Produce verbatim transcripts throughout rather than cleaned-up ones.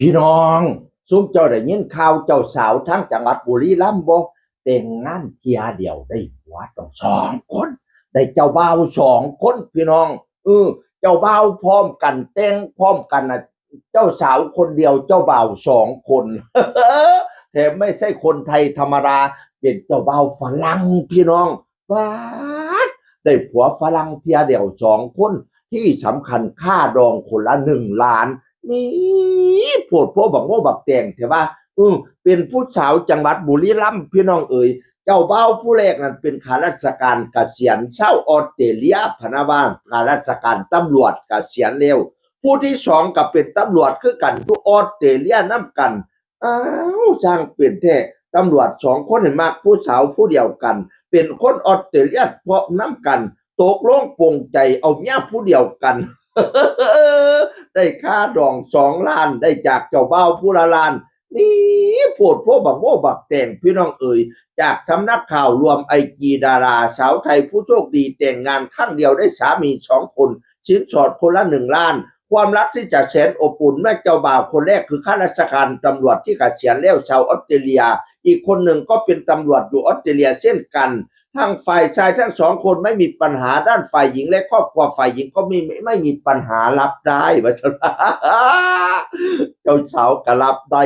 พี่น้อง ซุมเจ้าได้ยินข่าวเจ้าสาวทางจังหวัดบุรีรัมย์บ่? แต่งงานเทื่อเดียวได้ผัวต้องสองคน ได้เจ้าบ่าวสองคน พี่น้อง เออ เจ้าบ่าวพร้อมกัน แต่งพร้อมกันน่ะ เจ้าสาวคนเดียว เจ้าบ่าวสองคน แถมไม่ใช่คนไทยธรรมดา เป็นเจ้าบ่าวฝรั่ง พี่น้อง ป๊าด ได้ผัวฝรั่งเทื่อเดียวสองคน ที่สำคัญค่าดองคนละหนึ่งล้าน มีโพดโพบักโมบักแตงแท้ว่า อือ เป็นผู้สาวจังหวัดบุรีรัมย์ พี่น้องเอ๋ย เจ้าบ่าวผู้แรกนั้นเป็นข้าราชการเกษียณชาวออสเตรเลีย พะนะว่า ข้าราชการตำรวจเกษียณแล้ว ผู้ที่สองก็เป็นตำรวจคือกัน อยู่ออสเตรเลียนำกัน อ้าว ช่างเป็นแท้ ตำรวจสองคนนี่มักผู้สาวผู้เดียวกัน เป็นคนออสเตรเลียพร้อมนำกัน ตกลงปลงใจเอาเมียผู้เดียวกัน ได้ค่าดองสองล้าน ได้จากเจ้าบ่าวผู้ละล้าน นี่โพดโพบักโมบักแตง พี่น้องเอ๋ย จากสำนักข่าวรวมไอจีดาราสาวไทยผู้โชคดีแต่งงานครั้งเดียวได้สามีสองคน สินสอดคนละหนึ่งล้าน ความรักที่จะแสนอบอุ่น แม่เจ้าบ่าวคนแรกคือข้าราชการตำรวจที่เกษียณแล้วชาวออสเตรเลีย อีกคนหนึ่งก็เป็นตำรวจอยู่ออสเตรเลียเช่นกัน ทั้งฝ่ายชายทั้งสองคนไม่มีปัญหา ด้านฝ่ายหญิงและครอบครัวฝ่ายหญิงก็ไม่ ไม่ ไม่มีปัญหา รับได้ ว่าซั่น เจ้าสาวก็รับได้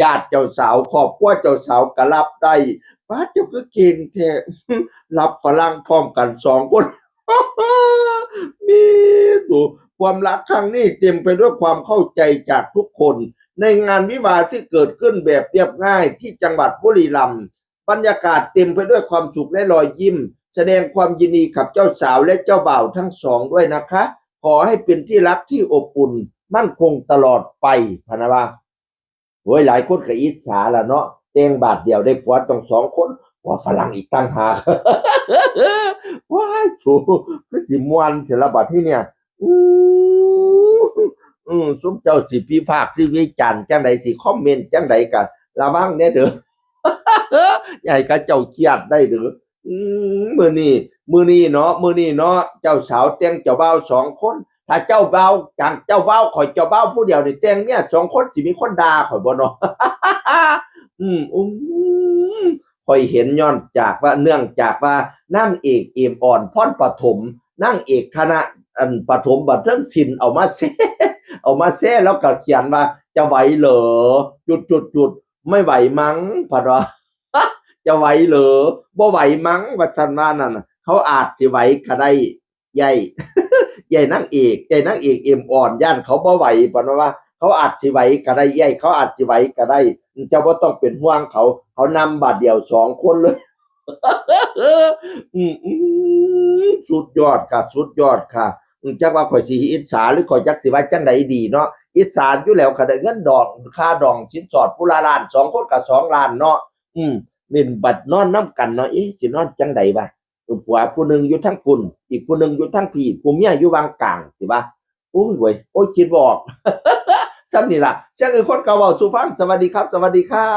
ญาติเจ้าสาว ครอบครัวเจ้าสาวก็รับได้ ป๊าด เจ้าคือเก่งแท้ รับฝรั่งพร้อมกันสองคน มีสู่ ความรักครั้งนี้เต็มไปด้วยความเข้าใจจากทุกคน ในงานวิวาห์ที่เกิดขึ้นแบบเรียบง่ายที่จังหวัดบุรีรัมย์ บรรยากาศเต็มไปด้วยความสุขและรอยยิ้ม แสดงความยินดีกับเจ้าสาวและเจ้าบ่าวทั้งสองด้วยนะคะ ขอให้เป็นที่รักที่อบอุ่นมั่นคงตลอดไป พะนะว่า โอ้ย หลายคนก็อิจฉาล่ะเนาะ แต่งบาดเดียวได้ผัวต้องสองคน ผัวฝรั่งอีกต่างหาก ว้าย สู คือสิม่วนแท้ละบัดนี้เนี่ย อืม อืม ซุมเจ้าสิพิพากษ์สิวิจารณ์จั่งใด สิคอมเมนต์จั่งใดก็ระวังแหน่เด้อ อย่าให้เขาเจ้าเครียดได้เด้อ อืม มื้อนี้ มื้อนี้เนาะ มื้อนี้เนาะ เจ้าสาวแต่งเจ้าบ่าวสองคน ถ้าเจ้าบ่าว จังเจ้าบ่าว ข้อยเจ้าบ่าวผู้เดียวนี่ แต่งเมียสองคน สิมีคนด่าข้อยบ่เนาะ อืม อืม ข้อยเห็นย้อนจากว่า เนื่องจากว่านางเอกเอมอ่อน พรปฐม นางเอกคณะ อัน ปฐมบันเทิงศิลป์ เอามาแชร์ เอามาแชร์ แล้วก็เขียนว่า "จะไหวเหรอ จุดจุดจุด ไม่ไหวมั้ง" พะนะ "จะไหวเหรอ บ่ไหวมั้ง" ว่าซั่นว่านั่นน่ะ เขาอาจสิไหวก็ได้ ใหญ่ ใหญ่นางเอก ใหญ่นางเอกเอมอ่อน ย่านเขาบ่ไหว ปะนะว่า เขาอาจสิไหวก็ได้ ใหญ่ เขาอาจสิไหวก็ได้ เจ้าบ่ต้องเป็นห่วงเขา เขานำบาดเดียวสองคนเลย อืม อืม สุดยอดค่ะ สุดยอดค่ะ อืม จักว่าข้อยสิอิจฉา หรือข้อยจักสิว่าจั่งใดดีเนาะ อิจฉาอยู่แล้วค่ะ ได้เงินดอง ค่าดองสินสอดผู้ละล้าน สองคนก็สองล้านเนาะ อืม แม่นบัดนอนนำกันเนาะ เอ๊ะ สินอนจั่งใดวะ ผัวผู้หนึ่งอยู่ทางพุ้น อีกผู้หนึ่งอยู่ทางพี้ ผู้เมียอยู่วางกลาง สิวะ โอ้ยเว้ย โอ้ย คิดบ่ออก ส่ำนี่ล่ะ เสียงคือคนเก่าเว้าสู่ฟัง สวัสดีครับ สวัสดีครับ